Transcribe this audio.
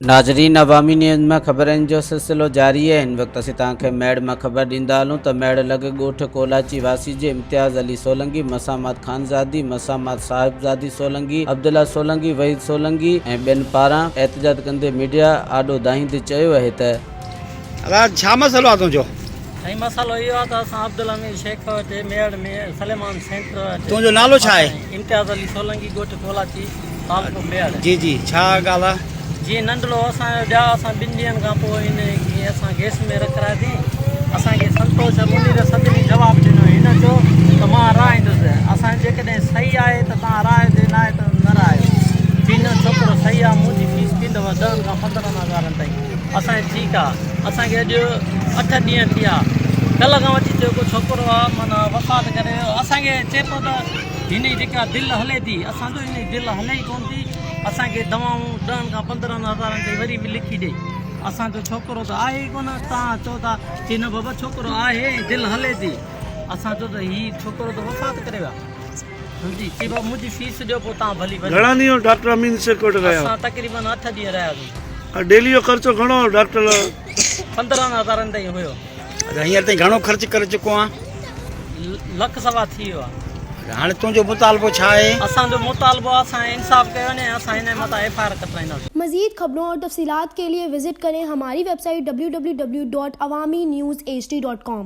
ناظرين عوامي نيوز مان خبرن جو سلسلو جاري آهي هن وقت اسين توهان کي ميڙ مان خبر ڏيندا هلون ته ميڙ لڳ ڳوٺ ڪولاچي واسي جي امتياز علي سولنگي، مسامات خانزادي، مسامات صاحبزادي سولنگي، عبدالله سولنگي، وحيد سولنگي ۽ ٻين پاران احتجاج ڪندي ميڊيا آڏو دانهيندي چيو آهي ته. ادا ڇا مسئلو آ تنهنجو؟ سائين مسئلو اهو آ ته اسان عبدالحميد شيخ وٽ ميهڙ ۾ سليمان سينٽر وٽ تنهنجو نالو ڇا آهي؟ امتياز علي سولنگي ڳوٺ ڪولاچي تعلقو ميهڙ. جي جي ڇا ڳالهه آ؟ جي ننڍڙو اسان جو ڄائو اسان ٻن ڏينهن کان پوء ان کي اسان گيس ۾ رکراياسين اسان کي سنتوش منير سڀني جواب ڏنو هن چيو ته مان رهائيندس اسان جيڪڏهن صحيح آهي ته توهان رهايو جي ناهي ته نه رهايو چي نه ڇوڪرو صحيح آ منهنجي فيس ٿيندو ڏهن کان پندرهن هزارن تائين اسان جي ٺيڪ آ اسان کي اڄ اٺ ڏينهن ٿيا ڪلهه کان وٺي جيڪو ڇوڪرو آ معنيٰ وفات ڪري ويو اسان کي چئي پيو ته هن جي جيڪا دل هلي ٿي اسان جو هن جي دل هلي ئي ڪونه ٿي اسان کي دوائون ڏهن کان پندرهن هزارن تائين وري به لکي ڏي اسان جو ڇوڪرو ته آهي ئي ڪونه توهان چئو ٿا چي نه بابا ڇوڪرو آهي ۽ دل هلي ٿي اسان چئو ته هي ڇوڪرو ته وفات ڪري ويو سمجهي چي بابا منهنجي فيس ڏيو پوء توهان ڀلي وڃو گهڻا ڏينهن ڊاڪٽر امين شيخ وٽ رهيا؟ اسان تقريبن اٺ ڏينهن رهياسين. ڊيلي جو خرچو گهڻو هو ڊاڪٽر لاء؟ 15 هزارن تائين هيو. اچا هينئر تائين گهڻو خرچ ڪري چڪو آن؟ لک سوا ٿي ويو آ. هاڻي تنهنجو مطالبو ڇا آهي؟ اسان جو مطالبو آ اسان انصاف ڪيو وڃي ۽ اسان هن جي مٿان ايف I R ڪٽرائينداسين. مزيد خبرون اور تفصيلات ڪي ليي وزٽ ڪرين ھماري web site www.awamiNewsHD.com.